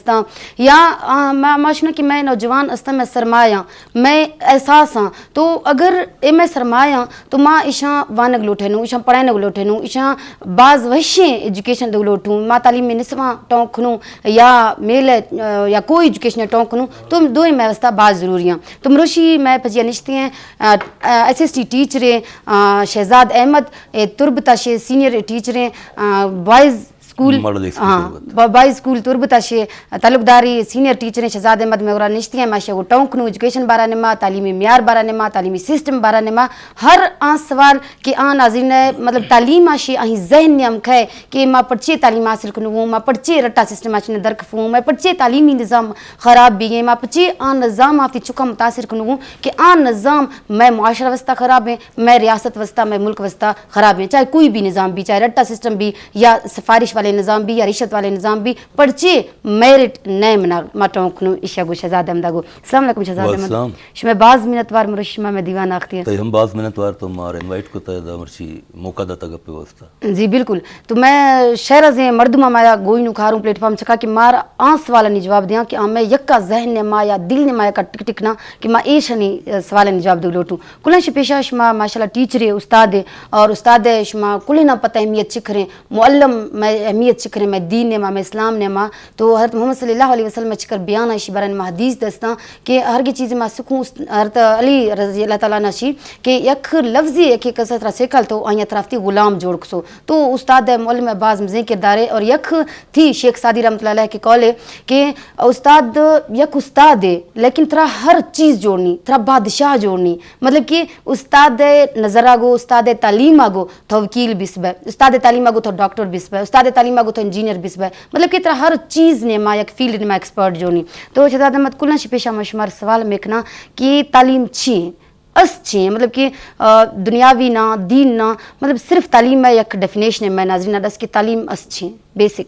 استاں، یا آ، ما، ما شنو کہ مئے نوجوان استاں، مئے سرمایہ، مئے احساساں۔ تو اگر اے مئے سرمایہ، تو ما ایشاں وانگ لوٹینوں، ایشاں پڑھائینگ لوٹینوں، ایشاں باز وشیں ایجوکیشن دو لوٹوں۔ ما تعلیمی نصفاں ٹونک کنوں یا میل، آ، یا کوئی ایجوکیشن ٹونک کنوں، تو دوئیں مئے واسطہ باز ضروری ہیں۔ تو مروشی مئے پجیا نشتی ہیں، آ، آ، ایس ایس ٹی ٹیچر ہیں، آ، شہزاد احمد، اے تربت ءَ شے سینئر ٹیچر ہیں، آ، بوائز اسکول، ماڈل اسکول ہاں، تربت۔ با-، بوائز اسکول تربت ءَ شے تعلقداری سینئر ٹیچر ہیں شہزاد احمد مئے گورا نشتی ہیں، ما شے گو ٹونک نو ایجوکیشن بارہ نما، تعلیمی معیار بارہ نما، تعلیمی سسٹم بارہ نما، ہر آن سوال کہ آ ناظرین ہے، مطلب تعلیم آ شے آہی ذہن نے ہم کھے کہ ما پرچے تعلیم حاصل کنوں، ما پرچے رٹا سسٹم آ شے نے درکفوں، ما پرچے تعلیمی نظام خراب بھی ہیں، ما پرچے آ نظام آ تی چکا متاثر کنوں کہ آ نظام مئے معاشرہ واسطہ خراب ہیں، مئے ریاست واسطہ، مئے ملک واسطہ خراب ہیں۔ چاہے کوئی بھی نظام بھی، چاہے رٹا سسٹم بھی، یا سفارش والے نظام بھی، یا رشوت والے نظام بھی، پرچے میرٹ نئے منا ما ٹونک نو ایشا گو شہزاد احمد گو۔ السلام علیکم شہزاد احمد۔ وعلیکم السلام۔ شمئے باز منتوار مروشی شما مئے دیوان آختیاں۔ تئی ہم باز منتوار تو مارا انوائٹ کتا ادا مرچی موقع داتا گپے واسطہ۔ جی بالکل۔ تو مئے شہر ازیں مردم ما یا گوئی نو کاروں پلیٹ فارم چکا کہ مار آن سوالانی جواب دیاں کہ آ مئے یکا ذہن نے ما یا دل نے ما یکا ٹک ٹک نا کہ ما ایشانی سوالانی جواب دو لوٹوں۔ کلن شی پیشا شما ماشاءاللہ ٹیچر ہے، استاد ہے، اور استاد ہے شما کلنا پتہ اہمیت چکریں، معلم مئے اہمیت چکریں، مئے دین نے ما، مئے اسلام نے ما۔ تو حضرت محمد صلی اللہ علیہ وسلم چکر بیان ایشی برن ما حدیث دستاں کہ ہر کی چیز ما سکھوں است-، حضرت علی رضی اللہ تعالیٰ عنہ شی کہ یک لفظی یک کس ترا سیکل تو آیا ترافتی غلام جوڑ کسو۔ تو استاد ہے، معلم ہے، باز مزیں کردار ہے۔ اور یک تھی شیخ سعدی رحمۃ اللہ علیہ کے قول ہے کہ استاد یک استاد ہے، لیکن ترا ہر چیز جوڑنی، ترا بادشاہ جوڑنی۔ مطلب کہ استاد نظر آ گو، استاد تعلیم آ گو تو وکیل بس بے، استاد تعلیم آ گو تو ڈاکٹر بس بے، استاد تعلیم آ گو تو انجینئر بس بے۔ مطلب کہ ترا ہر چیز نے ما یک فیلڈ نے ما ایکسپرٹ جوڑنی۔ تو شہزاد احمد کلن شی پیشا ما شمار سوال میکنا کہ تعلیم چی ہیں؟ اس چی ہیں؟ مطلب کہ، آ، دنیاوی نا، دین نا، مطلب صرف تعلیم ہے یک ڈیفینیشن ہے، مئے ناظرین دس کہ تعلیم اس چی ہیں؟ بیسک۔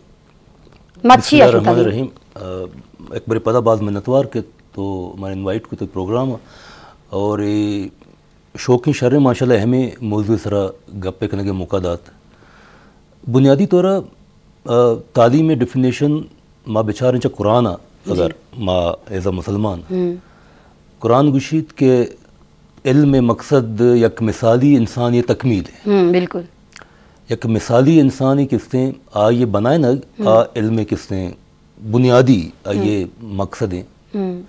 ما بسم چی اللہ آشو الرحمن تعلیم؟ الرحیم۔ آ، ایک بار پدا باز منتوار کہ تو مارا انوائٹ کو تو پروگرام اور اے شوقیں شریں ماشاءاللہ اہمیں موضوع سرا گپے کنگے موقع دات۔ بنیادی طور آ، تعلیم ڈیفینیشن ما بچاریں چہ قرآن ء، جی۔ اگر ما ایز اے مسلمان، ہم۔ قرآن گوشیت کہ علم مقصد یک مثالی انسانی تکمیل ہے۔ ہم، بالکل۔ یک مثالی انسانی کستیں آئی بنائنگ، ہم۔ آ علم کستیں بنیادی آئی ہم۔ مقصد ہیں۔ ہم۔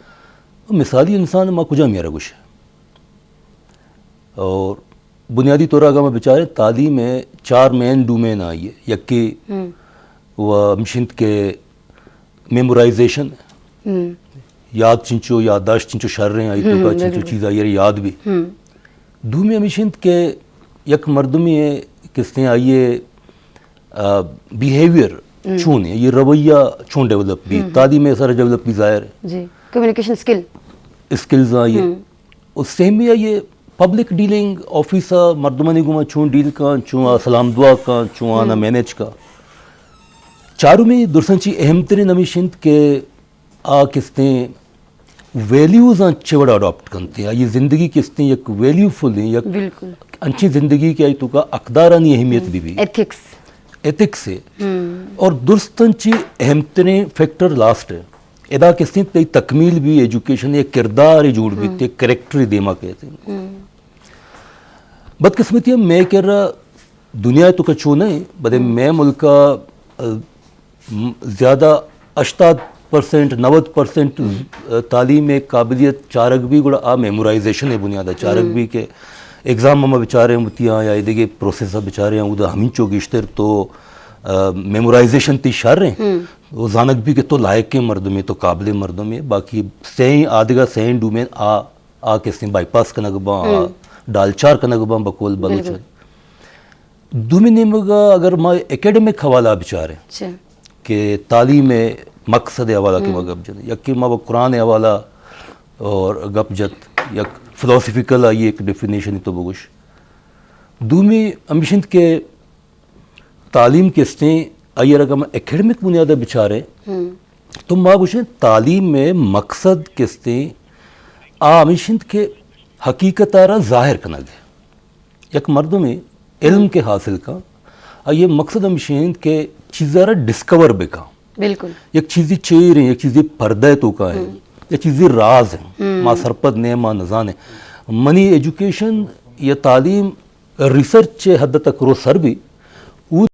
مثالی انسان ما کجا میارا گوش؟ اور بنیادی طور اگر ما بچاریں تعلیم ہے چار مین ڈومین آئی ہے۔ یکی ہم۔ و ہمشنت کہ میمورائزیشن، ہم۔ یاد چنچو، یادداشت چنچو شر ہیں، آئی ہم، توکا چنچو بالکل۔ چیز آئی یاد بھی۔ ہم۔ دومی ہمشنت کہ یک مردمی ہے کستیں آئی ہے، آ، بیہیویئر ہم۔ چون ہے، یہ رویہ چون ڈیولپ بھی، ہم۔ تعلیم ہے سارا ڈیولپ بھی ظاہر ہے۔ جی، کمیونیکیشن اسکل۔ اسکلز آئی ہے۔ ہم۔ و سیمی آئی ہے پبلک ڈیلنگ، آفیس ء مردمانی گوما چون ڈیل کن، چون آ سلام دعا کن، چون آنا ہم۔ مینج کن۔ چارمی درساں چی اہم ترین ہمیش انت کہ آ کستیں ویلیوز آں چہ وڑا اڈاپٹ کنت، آئی زندگی کستیں یک ویلیو فل ہیں، یک بالکل۔ انچیں زندگی کہ آئی توکا اقدارانی اہمیت ہم۔ بھی بھی۔ ایتھکس۔ ایتھکس ہے۔ ہم۔ اور درستاں چی اہم ترین فیکٹر لاسٹ ہے۔ ادا کستیں تئی تکمیل بھی، ایجوکیشن یک کردار جوڑ بھی، ہم۔ تئی کریکٹر دیما کہتے ہیں۔ ہم۔ بدقسمتی ہم میں کر رہا دنیا تو کچو نہیں، بدے ہم۔ میں ملکا، ا، م-، زیادہ ہشتاد پرسنٹ، نود پرسنٹ، ہم۔ ا، تعلیم ایک قابلیت چارگ بھی گڑا آ میمورائزیشن ہے بنیادہ چارگ ہم۔ بھی کہ ایگزام ہم بچارے ہوتی ہیں یا ادھے پروسیس بچارے ہیں، ادا ہمینچو گیشتر تو، ا، میمورائزیشن تی شر ہیں۔ ہم۔ وہ زانگ بھی کہ تو لائق ہیں مردمے، تو قابل مردمے، باقی سین آدگا سین ڈومین آ، آ کسیں بائی پاس کنگ باں، آ ہم۔ ڈالچار کنگ باں بقول بلوچ۔ بالکل۔ دومی نیمگا اگر ما اکیڈمک حوالہ بچاریں اچھا۔ کہ تعلیم مقصد حوالہ کہ ہم۔ ما گپ جت، یکی ما وہ قرآن حوالہ اور گپ جت، یک فلسفیکل آئی ایک ڈیفینیشن تو بگوش۔ دومی ہمیش انت کہ تعلیم کستیں آئی ء اگر ہم اکیڈمک بنیاد ء بچاریں ہم۔ تو ما گوشیں تعلیم ء مقصد کستیں آ ہمیش انت کہ حقیقت ء را ظاہر کنگ۔ یک مردمے علم ہم۔ کے حاصل کن، آئی ء مقصد ہمیش انت کہ چیز ء را ڈسکور بکن۔ بالکل۔ یک چیزی چیر ہیں، یک چیزی پردہ تو کا ہے، یک چیزی راز ہیں۔ ما سرپد نہیں، ما نزانے۔ منی ایجوکیشن یا تعلیم ریسرچ چے حد تک رو سر بھی، او